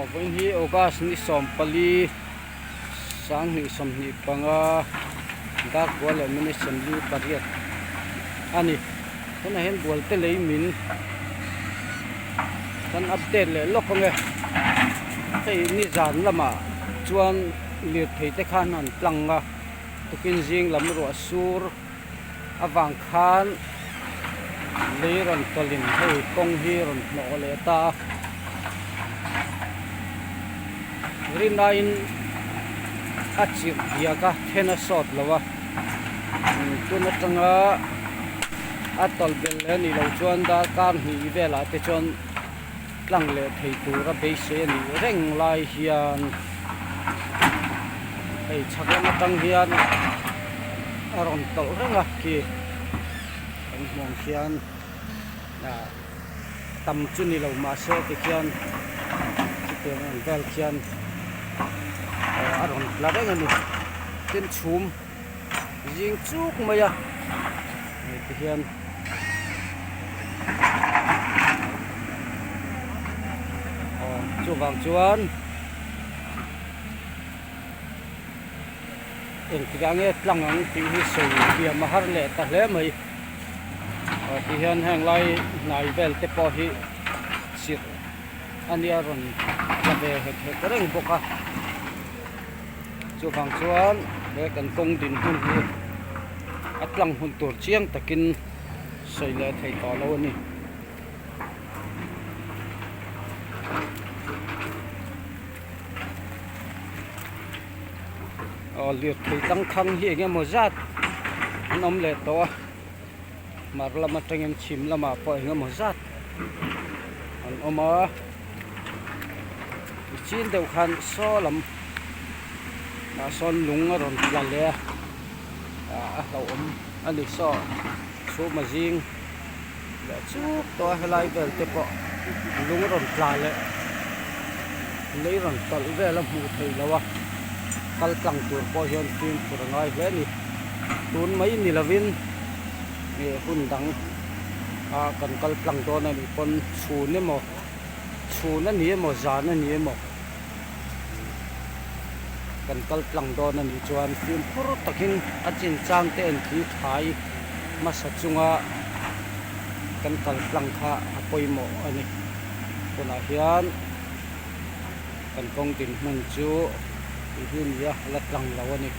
Vawiin hi August ni 14 2025 dar kua leh minute 48 a ni. Tunah hian bualte lei min kan update leh lawk ang e. Hei nizan lamah chuan lirthei te khan an tlang a, tukin zing lam ruah sur avang khan lei rawn tawlhin hei kawng hi rawn hnawh leh ta a. Rinaiin a chirh diak a then a sawt lo a tun atanga a tawlh belh leh a nih loh chuan darkar hnih velah te chuan tlang leh thei tura beisei a nih reng lai hian hei chhak lam atang hian a rawn tawlh reng a khi kan hmuh ang khian ah tam chu ni lo mahse tikhian chutiang ang vel khian a rawn tla reng a ni tin chhum zing chuk mai a hei ti hian aw chuvang chuan engtikah nge tlang ang tih hi sawi thiam a har leh ta hle mai aw ti hian heng lai hnai vel te pawh hi chirh a nia rawn tla ve hek hek reng bawk a. Chuvang chuan he kan kawng din hun hi a tlang hun tur chiang takin sawi leh thei tawh lo a ni. Aw lirthei tangkhang hi eng emaw zat an awm leh tawh a mar lam atangin chhim lamah pawh eng emaw zat an awm a. Chin deuh khan saw lam ah sawn lung a rawn tla leh a ah a hlauhawm a ni saw chhuma zing leh chuk tawh a helai vel te pawh lung a rawn tla leh lei rawn tawlh vel a hmuh theih loh a kal tlang tur pawh hian fimkhur a ngai hle a ni tun mai ni lovin ih hun dang ah kan kal tlang dawn a nih pawn chhun emaw. Chhun a ni emaw zan a ni emaw kan kal tlang dawn a nih chuan fimkhur takin a chin chang te en khi thlai hmasa chunga kan kal tlang kha a pawimawh a ni. Tunah hian kan kawng dinhmun chu tih hi a ni a la tlang lo a ni.